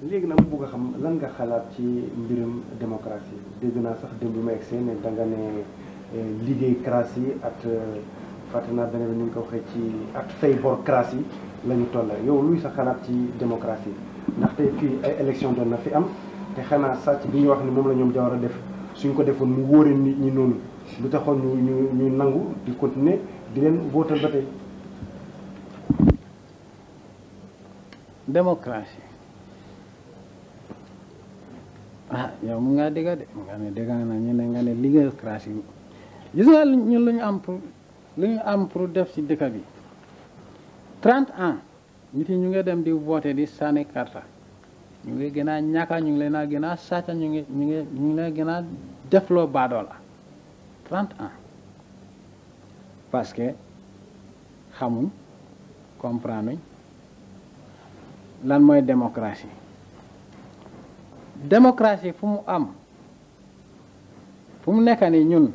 léegi nag mu bëgg a xam lan nga xalaat ci mbirum démocratie dégg naa sax démb bi ma egg see ne danga ne liggéey crasse yi at fàtte naa beneen bi ni nga ko waxee ci at fay bor crasse yi la ñu toll yow luy sa xalaat ci démocratie ndaxte fii ay élection doon na fi am te xanaa sàcc bi ñu wax ni moom la ñoom jawar a def suñ ko defoon mu wóoree nit ñi noonu lu taxoon ñu nangu di continuer di leen votal ba tey. démocratie yow mu ngaa dégga de mu nga ne dégga na ñu ne nga ne liggéeyocratie gis nga ñun lu ñu am pour def ci dëkk bi 30 ans nit yi ñu ngi dem di voter di sànni karta ñu ngi gën a ñàkka ñu ngi leen a gën a sàcca ñu ngi leen gën a defloo baadoola 30 ans parce que xamuñ comprendre lan mooy démocratie fu mu nekk ni ñun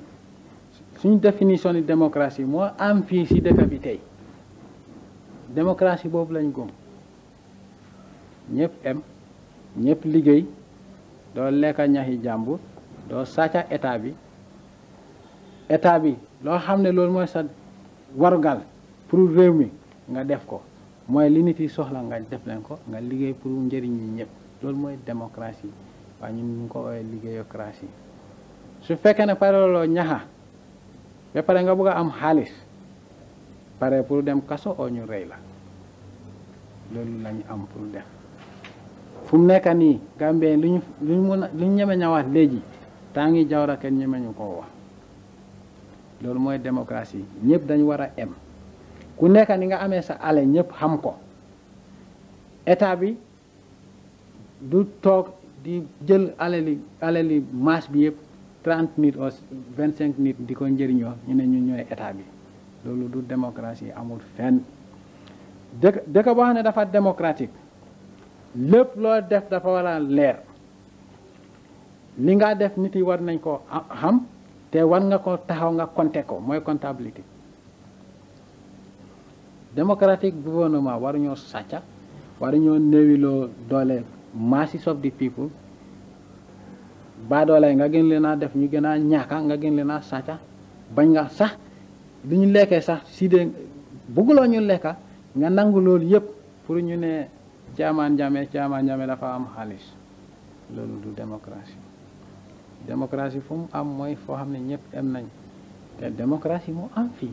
suñu définition ni démocratie moo am fii ci dëkk bi tey démocratie boobu lañ gëm ñëpp em ñëpp liggéey doo lekka ñaxi jàmbur doo sàcca état bi loo xam ne loolu mooy sa warugal pour réew mi nga def ko mooy li nit yi soxla nga def leen ko nga liggéey pour njëriñ ñi ñëpp loolu mooy démocratie waaye ñun ñu ko ooyee liggéeyocratie su fekkee ne pare looloo ñaxa ba pare nga bëgg a am xaalis pare pour dem kaso oo ñu rey la loolu lañu am pour def fu mu nekk nii Gambien lu ñu ñeme ñawaat léegi temps ngi Jawara kenn ñeme ñu koo wax loolu mooy démocratie ñëpp dañu war a em ku nekk ni nga amee sa ale ñëpp xam ko état bi du toog di jël alali masse bi yëpp 30 nit ou 25 nit di ko njëriñoo ñu ne ñu ñooy état bi loolu du démocratie amul fenn dëkk boo xam ne dafa démocratique lépp loo def dafa war a leer li nga def nit yi war nañ ko xam te war nga ko taxaw nga compter ko mooy comptabilité démocratique gouvernement waruñoo sàcca waruñoo néewiloo doole masses of the people ba doole nga gën leen a def ñu gën a ñaaka nga gën leen a sàcca bañ nga sax lu ñu lekkee sax si de bëgguloo ñu lekka nga nangu loolu yëpp pour ñu ne Caaman Jame dafa am xaalis loolu du démocratie fu mu am mooy foo xam ne ñëpp am nañ te démocratie mu am fii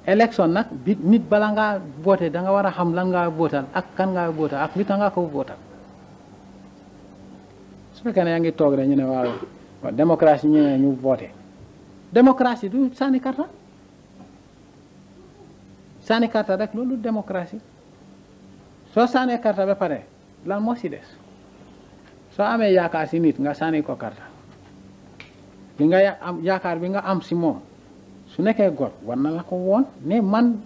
élection nag bi nit bala ngaa voté da nga war a xam lan ngaa votal ak kan ngaa votal ak li tax nga ko votal su fekkee ne yaa ngi toog rek ñu ne waaw démocratie ñu ne ñu voté démocratie du sànni karta rek loolu démocratie soo sànnee karta ba pare lan moo si des soo amee yaakaar si nit nga sànni ko karta li nga am yaakaar bi nga am si moom su nekkee gor war na la ko woon ne man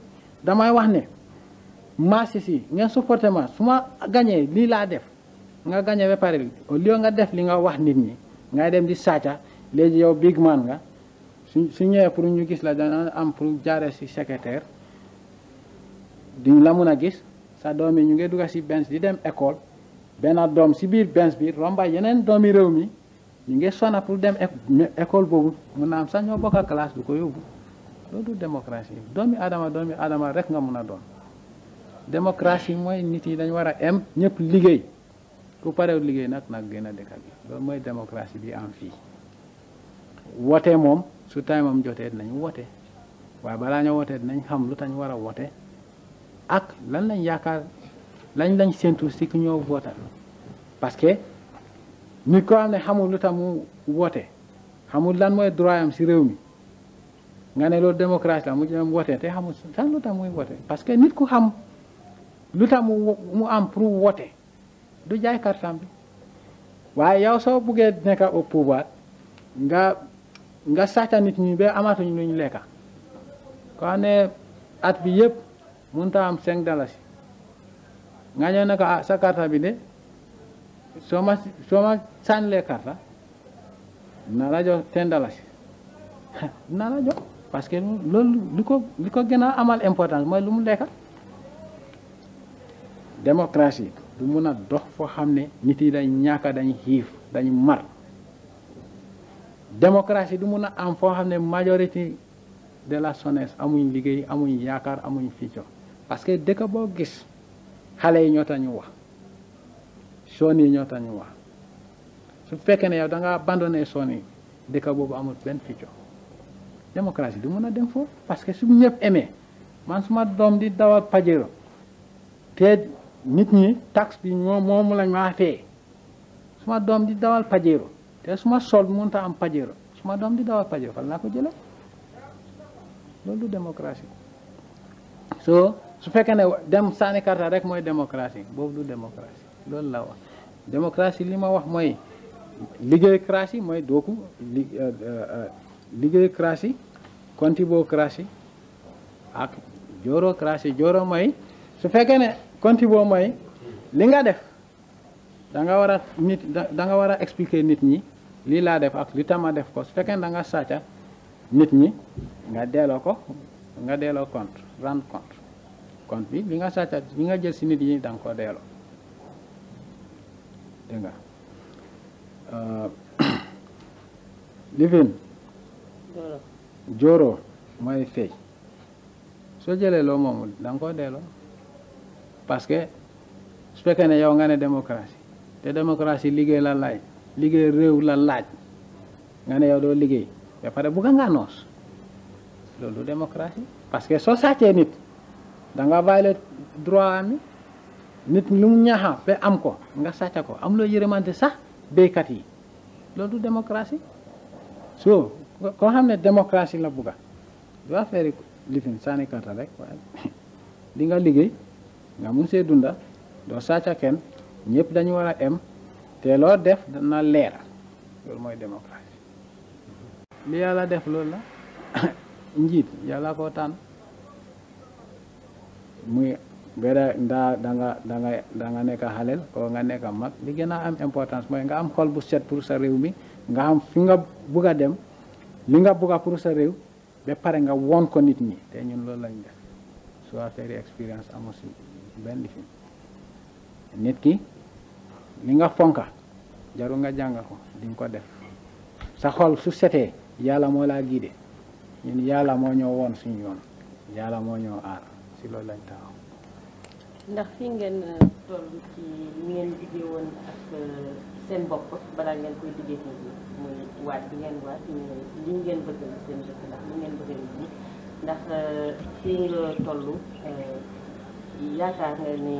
damay wax ne marché si ngeen supporté ma su ma gañee lii laa def nga gañee ba pare au lieu nga def li nga wax nit ñi ngay dem di sàcca léegi yow big man nga su ñëwee pour ñu gis la dana am pour jaaree si secrétaire duñ la mun a gis sa doom yi ñu ngi dugg si benn di dem école benn doom si biir benn bi romba yeneen doomi réew mi ñu ngi sonna pour dem école boobu mun na am sax ñoo bokk classe du ko yóbbu loolu démocratie doomi adama rek nga mun a doon démocratie mooy nit yi dañ war a em ñëpp liggéey ku parew liggéey nag gën a dëkk bi loolu mooy démocratie bi am fii wote moom su tay moom jotee dinañ wote waaye balaa ñoo wote dinañ xam lu tañ war a wote ak lan lañ yaakaar lañ séntu si ku ñoo votal parce que nit ko xam ne xamul lu tax mu woote xamul lan mooy droit am si réew mi nga ne loolu démocratie la mu jëm woote te xamul sax lu tax muy woote parce que nit ku xam lu tax mu am pour woote du jaay kartam bi waaye yow soo buggee nekk au pouvoir nga sàcca nit ñi ba amatuñ luñ lekka ko ne at bi yëpp mënut a am 5 dalasi nga ñëw ne ko sa karta bi de soo ma sànnilee karta na la jox 10 dalasi na la jox parce que loolu li ko gën a amal importance mooy lu mu lekka démocratie du mun a dox foo xam ne nit yi dañ ñàkk dañ xiif dañ mar démocratie du mun a am foo xam ne majorité de la jeunesse amuñ liggéey amuñ yaakaar amuñ futur parce que dëkk boo gis xale yi ñoo tax ñu wax son yi ñoo tax ñu wax su fekkee ne yow da nga abandonné son yi dëkk boobu amul benn futur démocratie du mun a dem foofu parce que su ñëpp aimé man suma doom di dawal Pajero te nit ñi taxe bi moom lañ maa fee suma doom di dawal Pajero te suma sol mënut a am Pajero suma doom di dawal Pajero fan laa ko jëlee loolu du démocratie so su fekkee ne dem sànni karta rek mooy démocratie boobu du démocratie loolu la wax démocratie li ma wax mooy liggéeycratie mooy dooku liggéeycratie contibocratie ak joorocratie jooro mooy su fekkee ne contibo mooy li nga def da nga war a nit da nga war a expliquer nit ñi lii laa def ak li tama def ko su fekkee ne da nga sàcca nit ñi nga delloo ko nga delloo compte rendre compte bi li nga sàcca bi nga jël si nit yi da nga ko delloo dégg nga lifin jooro mooy fay soo jëlee loo moomul da nga ko delloo parce que su fekkee ne yow nga ne démocratie te démocratie liggéey la laaj liggéey réew la laaj nga ne yow doo liggéey ba pare bugga ngaa noos loolu du démocratie parce que soo sàccee nit da nga violer droit am nit lu mu ñaaxa ba am ko nga sàcca ko am loo yërëmante sax béykat yi loolu du démocratie so koo xam ne démocratie la bugga du affaire lifin sànni karta rek waaye di nga liggéey nga mun see dunda doo sàcca kenn ñëpp dañu war a em te loo def dana leer loolu mooy démocratie li yàlla def loolu la njiit yàlla koo tànn muy beda da nga nekk xaleel ko nga nekk mag li gën a am importance mooy nga am xol bu set pour sa réew mi nga am fi nga bugg a dem li nga bugg a pour sa réew ba pare nga won ko nit ñi te ñun loolu lañ def su affaire expérience amu si benn fi nit ki li nga fonka jaru nga jàng ko di nga ko def sa xol su setee yàlla moo laa guidé ñun yàlla moo ñoo woon suñu yoon yàlla moo ñoo aar si loolu lañ taxaw. ndax fi ngeen toll ci ngeen liggéey woon ak seen bopp balaa ngeen koy liggéey fii muy waaj bi ngeen waaj li ngeen bëgg seen dëkk ndax li ngeen bëgg nit ñi ndax fii nga toll yaakaar nga ni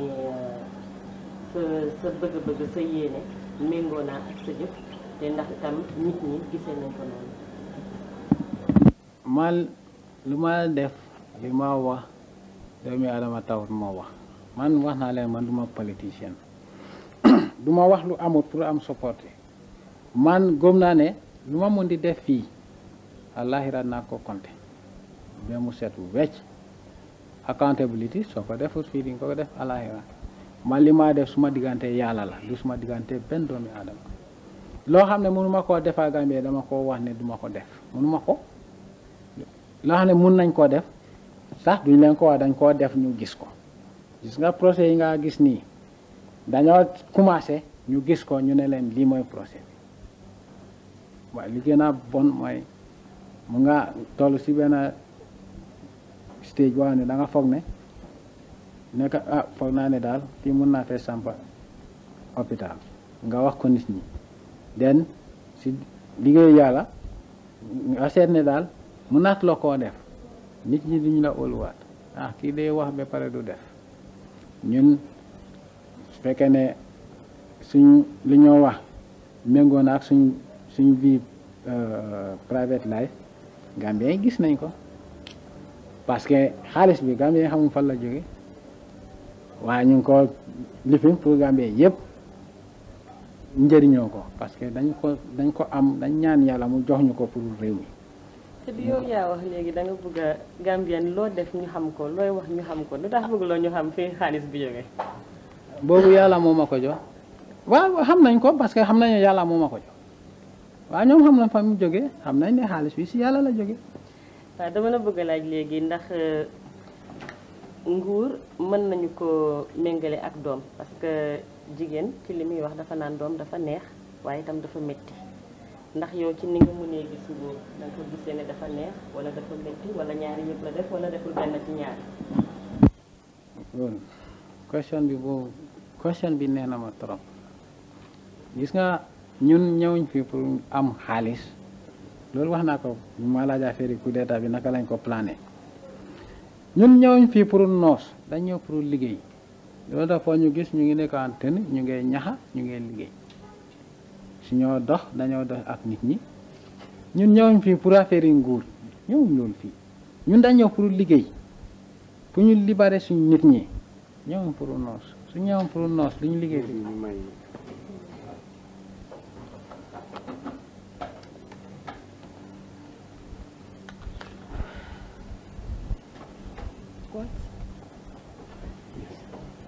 sa bëgg-bëgg sa yéene méngoo naa ak sa jëf te ndax itam nit ñi gisee nañ ko noonu. man lu ma def li ma wax doomi Adama tawut moo wax man wax naa leen man duma politicien duma wax lu amul pour am supporté man gëm naa ne lu ma mun di def fii àllaaxira naa ko compté ba mu set wecc accountability soo ko defut fii di nga ko def àllaaxira man li ma def suma diggante yàlla la du suma diggante benn doomi Adama loo xam ne mënuma koo defaa Gambie dama ko wax ne duma ko def mënuma ko loo xam ne mun nañ koo def sax duñ leen ko wax dañ koo def ñu gis ko gis nga procès yi nga gis nii dañoo commencé ñu gis ko ñu ne leen lii mooy procès bi waaye li gën a bon mooy mu nga toll si benn stage boo xam ne da nga foog ne nekk foog naa ne daal fii mun naa fee sampa hôpital nga wax ko nit ñi den si liggéey yàlla nga seet ne daal mun naat la koo def nit ñi duñu la óoluwaat kii day wax ba pare du def ñun su fekkee ne suñ li ñoo wax méngoo na ak suñ vie private life Gambien gis nañ ko parce que xaalis bi Gambien xamum fan la jóge waaye ñu ngi ko lifin pour Gambien yëpp njëriñoo ko parce que dañ ko am dañ ñaan yàlla mu jox ñu ko pour réew mi. te du yow yaa wax léegi da nga bëgg a Gambien loo def ñu xam ko looy wax ñu xam ko lu tax bëgg loo ñu xam fi xaalis bi jóge boobu yàlla moo ma ko jox waaw xam nañ ko parce que xam nañu yàlla moo ma ko jox waaw ñoom xam nañ fa mu jógee xam nañ ne xaalis bi si yàlla la jóge waaw dama la bëgg a laaj léegi ndax nguur mën nañu ko méngale ak doom parce que jigéen ci li muy wax dafa naan doom dafa neex waaye itam dafa métti ndax yow ci ni nga mënee gis nguur da nga ko gisee ne dafa neex wala dafa métti wala ñaari yëpp la def wala deful benn ci ñaari. loolu question bi neex na ma trop gis nga ñun ñëwuñ fi pour am xaalis loolu wax naa ko ma laaj affaire coup d'état bi naka lañ ko plané ñun ñëwuñ fii pour noos dañ ñëw pour liggéey loolu dafa ñu gis ñu ngi nekk en tenue ñu ngi ñaxa ñu ngi liggéey su ñoo dox dañoo dox ak nit ñi ñun ñëwuñ fii pour affaire yi nguur ñëwuñ loolu fii ñun dañ ñëw pour liggéey pour ñu libérer suñ nit ñi ñëwuñ pour noos su ñëwoon pour noos li ñu liggéey fii What? Yes.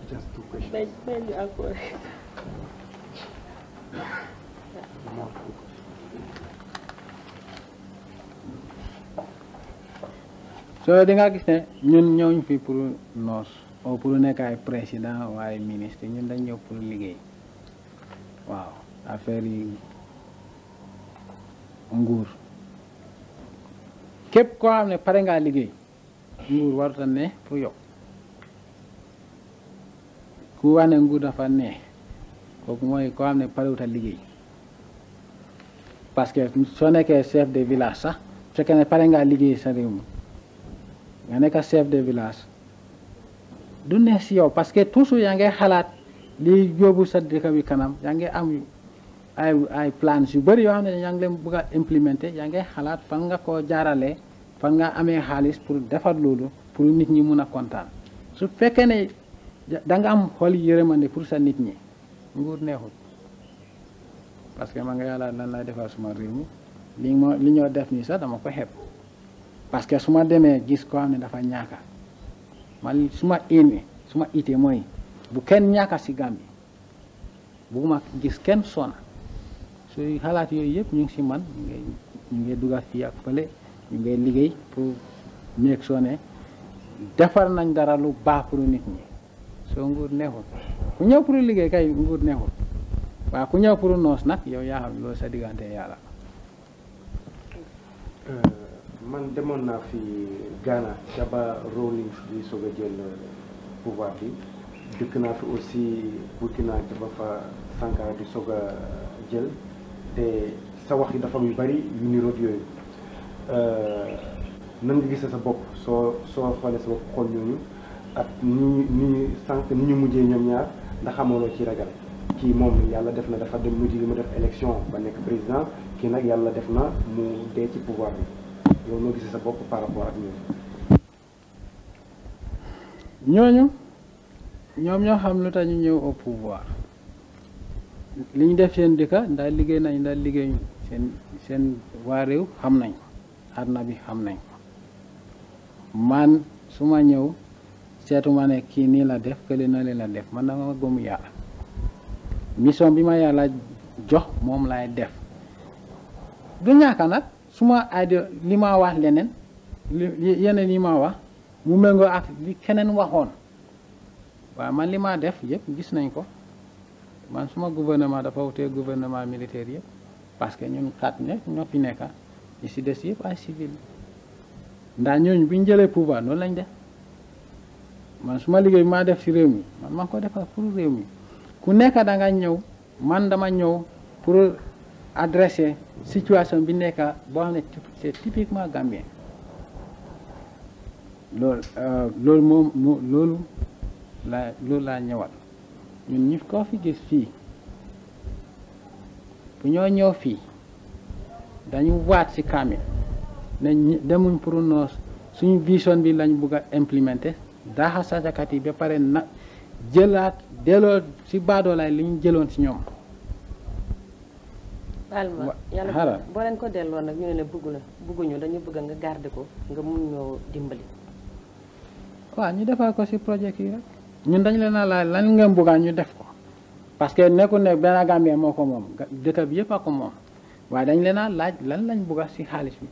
Just two questions. May ñu encore. More. so di nga gis ne ñun ñëwuñ fi pour noos o pour nekk ay président waaye ministre ñun dañ ñëw pour liggéey waaw affaire yi nguur képp koo xam ne pare ngaa liggéey nguur waruta ne pour yow ku wax ne nguur dafa ne kooku mooy koo xam ne parewuta liggéey parce que soo nekkee chef de village sax su fekkee ne pare ngaa liggéey sa réew mi nga nekk chef de village du neex si yow parce que toujours yaa ngi xalaat li yóbbu sa dëkk bi kanam yaa ngi am ay plans yu bëri yoo xam ne yaa ngi leen bëgg a implémenter yaa ngi xalaat fan nga koo jaarale fan nga amee xaalis pour defar loolu pour nit ñi mun a kontaan su fekkee ne da nga am xol yërëmande pour sa nit ñi nguur neexul parce que ma nga yàlla lan lay defar suma réew mi li ñoo def nii sax dama ko xeeb parce que su ma demee gis koo xam ne dafa ñaaka man suma ité mooy bu kenn ñaaka si Gambie bugguma gis kenn sona suy xalaat yooyu yëpp ñu ngi si man ñu ngi dugga fii ak fële ñu ngi liggéey pour nekk soo ne defar nañ dara lu baax pour nit ñi soo nguur neexul ku ñëw pour liggéey kay nguur neexul waaw ku ñëw pour noos nag yow yaa xam loolu sa diggante yàlla. man demoon naa fi Ghana Jaba Rawlings di soog a jël pouvoir bi dëkk naa fi aussi Burkina Jaba fa Sankara di soog a jël te sa wax yi dafa yu bari yu niroog yooyu nan nga gisee sa bopp soo xoolee sa bopp xool ñooñu ak ni ñu mujjee ñoom ñaar ndax xamooloo ci ragal kii moom yàlla def na dafa dem mujj li mu def élection ba nekk président kii nag yàlla def na mu dee ci pouvoir bi yow noo gisee sa bopp par rapport ak ñooñu ñoom ñoo xam lu tax ñu ñëw au pouvoir li ñu def seen dëkka ndax liggéey nañ ndax liggéey seen waa réew xam nañ àdduna bi xam nañ man su ma ñëw seetuma ne kii nii la def kële na leen la def man dama gëmu yàlla mission bi ma yàlla jox moom lay def du ñàkka nag su ma idée li ma wax leneen yeneen yi ma wax mu méngoo ak li keneen waxoon waaw man li ma def yëpp gis nañ ko man suma gouvernement dafa wutee gouvernement militaire yëpp parce que ñun xat ne ñoo fi nekka ñi si des yëpp ay civil ndax ñooñu bi ñu jëlee pouvoir noonu lañ def man suma liggéey bi maa def si réew mi man maa ko defar pour réew mi ku nekk da nga ñëw man dama ñëw pour adresser situation bi nekk boo xam ne c'est typiquement gambien loolu laa ñëwal ñun ñu koo fi gis fii bu ñoo ñëw fii dañu waat ci kaamil ne demuñ pour noos suñu vision bi lañ bëgg a implémenter daaxa sajakat yi ba pare na jëlaat delloo ci baadoolaay li ñu jëloon ci ñoom. alma yàlla boo leen ko delloo nag ñu ne bëgguñu dañu bëgg nga garder ko nga mun ñoo dimbali. waaw ñu defal ko ci projet yi rek ñun dañ leen a laaj lan ngeen bëgg ñu def ko parce que nekkul ne benn Gambien moo ko moom dëkk bi yëpp a ko moom waaye dañ leen a laaj lan lañ bëgg ci xaalis bi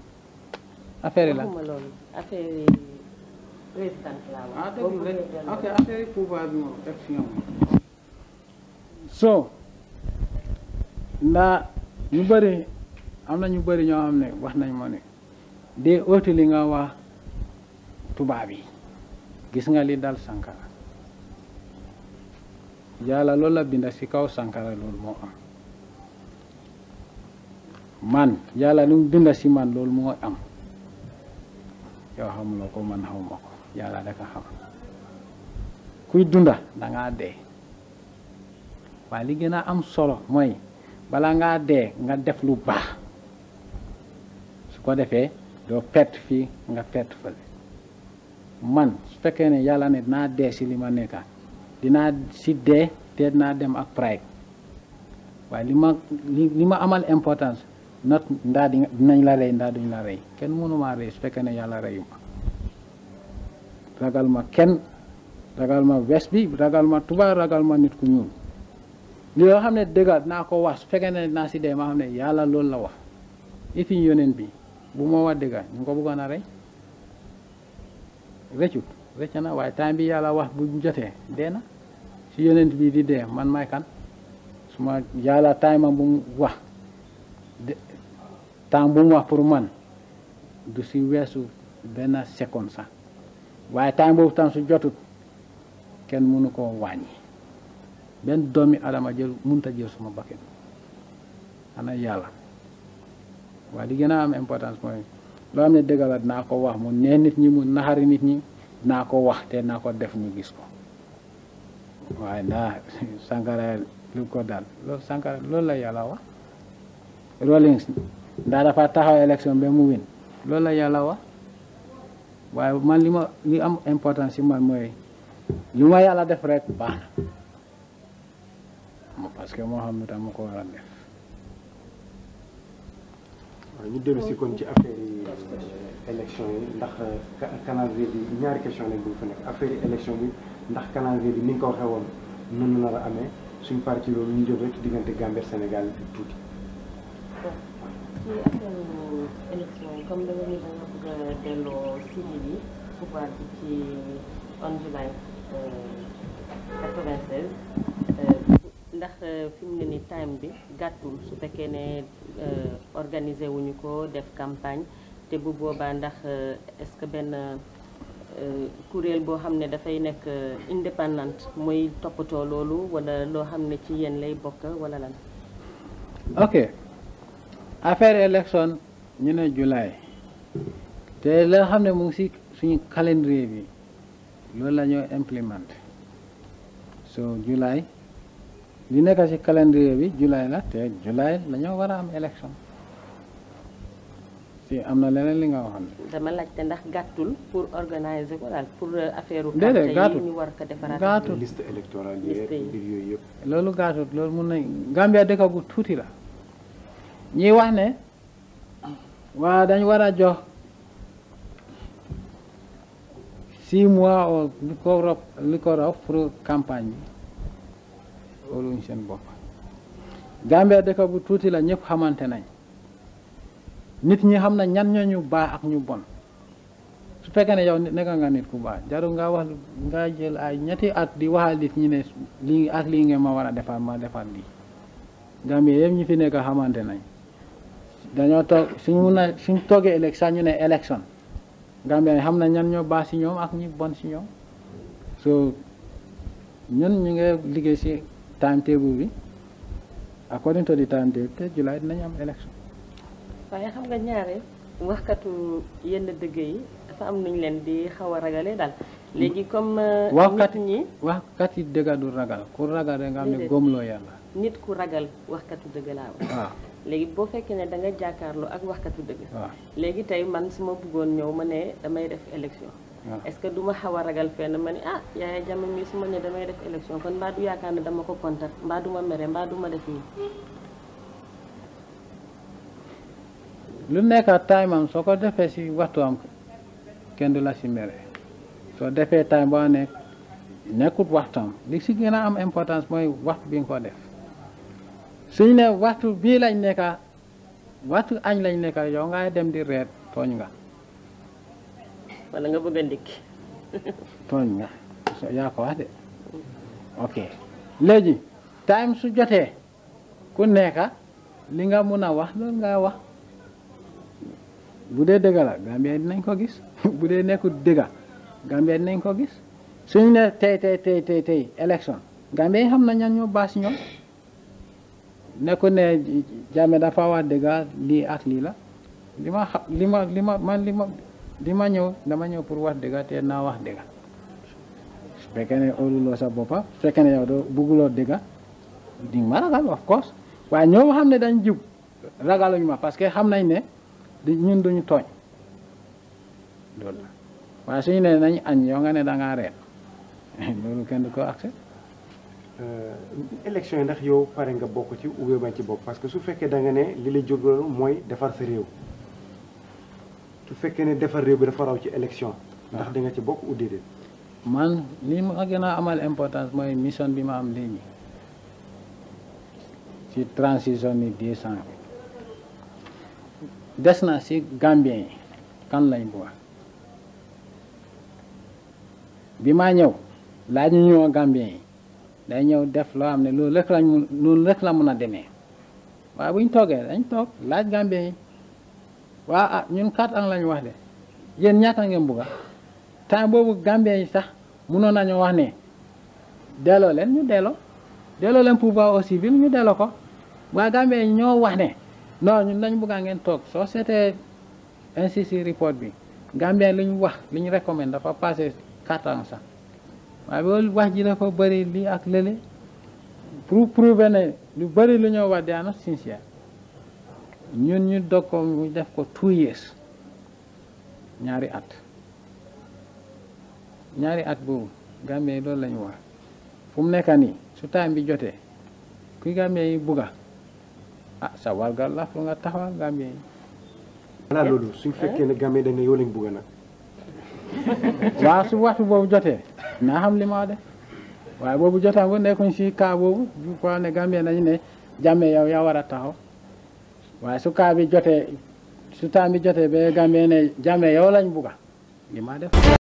affaire yi la. waxuma loolu affaire yi président laa wax. ah déglu rek ok affaire pouvoir bi moom élection so ndax ñu bëri am na ñu bëri ñoo xam ne wax nañ ma ne dee ootu li nga wax tubaab yi gis nga li dal Sankara yàlla loolu la binda ci kaw Sankara loolu moo am man yàlla lu mu binda ci man loolu moo am yow xamuloo ko man xamuma ko yàlla rek a xam kuy dunda dangaa dee waaye li gën a am solo mooy bala ngaa dee nga def lu baax su ko defee doo perte fii nga perte fële man su fekkee ne yàlla ne dinaa dee si li ma nekka dinaa si dee te dinaa dem ak pride waaye li ma amal importance not ndaa dinañ la rey ndaa duñ la rey kenn mënuma rey su fekkee ne yàlla reyu ma ragal ma kenn ragal ma wes bi ragal ma tubaab ragal ma nit ku ñuul li yoo xam ne dëgg dinaa ko wax su fekkee ne dinaa si dee ma xam ne yàlla loolu la wax ifi yoneen bi bu ma wax dëgg ñu ko bëggoon a rey rëccut rëcc na waaye temps bi yàlla wax bu jotee dee na si yonent bi di dee man may kan su ma yàlla temps ma bu mu wax temps bu mu wax pour man du si weesu benn seconde sax waaye temps boobu tam su jotut kenn mënu koo wàññi benn doomi adama jël mënut a jël suma bakkan xanaa yàlla waaye li gën a am importance mooy loo xam ne dëgg la dinaa ko wax mu neex nit ñi mu naxari nit ñi dinaa ko wax te dinaa ko def ñu gis ko waaye ndax Sankara lu ko daal loolu Sankara loolu la yàlla wax Rawlings ndax dafa taxaw élection ba mu win loolu la yàlla wax waaye man li am importance ci man mooy li ma yàlla def rek baax na parce que moo xam ne tam ma ko war a def. waaw ñu dellu si kon ci affaire yi élection yi ndax calendrier bi ñaari question lañ bu fa nekk affaire yi élection bi ndax calendrier bi ni nga ko waxee woon noonu nar a amee suñ parti loolu ñu jël rek diggante Gambie Sénégal tuuti. ci affaire élection yi comme da nga ni da nga bëgg a delloo civil yi pouvoir bi ci 11 July 96 ndax fi mu ne ni time bi gàttul su fekkee ne organiser wuñu ko def campagne te bu boobaa ndax est-ce que benn kuréel boo xam ne dafay nekk indépendante mooy toppatoo loolu wala loo xam ne ci yéen lay bokk wala lan. ok affaire élection ñu ne July te la xam ne mu ngi si suñu calendrier bi loolu la ñoo implémenté so July li nekk si calendrier bi July la te July la ñoo war a am élection si am na leneen li nga waxoon. dama laajte ndax gàttul pour organiser ko daal pour affaire u déedéet carte yi ñu war ko defaraat. gàttul liste électorale yi mbir yooyu yëpp. loolu gàttul loolu mun nañ Gambia dëkk bu tuuti la ñi wax ne waa dañ war a jox 6 mois o li ko raw pour campagne bi loolu ñu seen bopp Gambia dëkk bu tuuti la ñëpp xamante nañ nit ñi xam na ñan ñoo ñu baax ak ñu bon su fekkee ne yow nekk nga nit ku baax jarul nga wax nga jël ay ñetti at di waxal nit ñi ne lii ak lii ngeen ma war a defar ma defar lii Gambia yëpp ñi fi nekk xamante nañ dañoo toog suñ toogee élection ñu ne élection Gambia xam na ñan ñoo baax si ñoom ak ñi bon si ñoom so ñun ñu ngi liggéey si timetable bi according to the timetable te July dinañ am élection. waaye xam nga ñaare waxkatu yenn dëgg yi dafa am nuñ leen di xaw a ragale daal léegi comme nit ñi waxkat yi dëgg du ragal ku ragal rek nga xam ne góomloo yàlla nit ku ragal waxkatu dëgg laa wax waaw léegi boo fekkee ne da nga jàkkaarloo ak waxkatu dëgg waaw léegi tey man su ma bëggoon ñëw ma ne damay def élection est-ce que du ma xaw a ragal fenn ma ne ah Yaya Jammeh mi su ma ne damay def élection kon mbaa du yaakaar ne dama ko kontar mbaa du ma mere mbaa du ma def nii lu nekk time am soo ko defee si waxtu am kenn du la si mere soo defee time boo nekk nekkut waxtam li si gën a am importance mooy waxtu bi nga ko def suñu ne waxtu bii lañ nekka waxtu añ lañ nekka yow ngay dem di reer tooñ nga wala nga bëgg a ndikki tooñ nga yaa ko wax de ok léegi time su jotee ku nekka li nga mun a wax loolu nga wax bu dee dëgg la Gambia dinañ ko gis bu dee nekkul dëgg Gambia dinañ ko gis suñu ne tey élection Gambia yi xam na ñan ñoo baas ñoom nekku ne Jammeh dafa wax dëgg lii ak lii la li ma ñëw dama ñëw pour wax dëgg te naa wax dëgg su fekkee ne óoluloo sa boppa su fekkee ne yow doo bugguloo dëgg di ma ragal of course waaye ñoo xam ne dañ jub ragaluñ ma parce que xam nañ ne ñun duñu tooñ loolu la waaye suñu ne nañ añ yow nga ne da ngaa reer loolu kenn du ko accepté. élection yi ndax yow pare nga bokk ci ou bañ ci bokk parce que su fekkee da nga ne li la jóg mooy defar sa réew su fekkee ne defar réew bi dafa raw ci élection ndax da nga ci bokk ou déedéet. man li ma gën a amal importance mooy mission bi ma am léegi ci transition ni 10 ans des na si Gambien yi kan lañ bugga bi maa ñëw laaj ñu ñëw Gambien yi day ñëw def loo xam ne loolu rek la mun a demee waaye buñ toogee dañ toog laaj Gambien yi waa ñun 4 ans lañ wax de yéen ñaata ngeen bugga temps boobu Gambien yi sax munoon nañu wax ne delloo leen ñu delloo leen pouvoir au civil ñu delloo ko waaye Gambien yi ñoo wax ne non ñun lañ bugga ngeen toog soo seetee NCC report bi Gambien li ñu wax li ñu recommande dafa passé 4 ans sax waaye loolu wax ji dafa bëri lii ak lële pour prouver ne lu bëri lu ñoo wax daana sincère ñun ñu dog ko ñu def ko 2 years ñaari at boobu Gambien yi loolu la ñu wax fu mu nekk nii su time bi jotee kuy Gambien yi bugga sa wargal la fu nga taxawal Gambien yi. voilà loolu suñ fekkee ne Gambien dañ ne yow lañ bugga nag. waaw su waxtu boobu jotee naa xam li ma def waaye boobu jotaan bu nekkuñ si cas boobu bu ko ne Gambien dañu ne Jammeh yow yaa war a taxaw waaye su cas bi jotee su temps bi jotee ba Gambien ne Jammeh yow lañ bugga li ma def.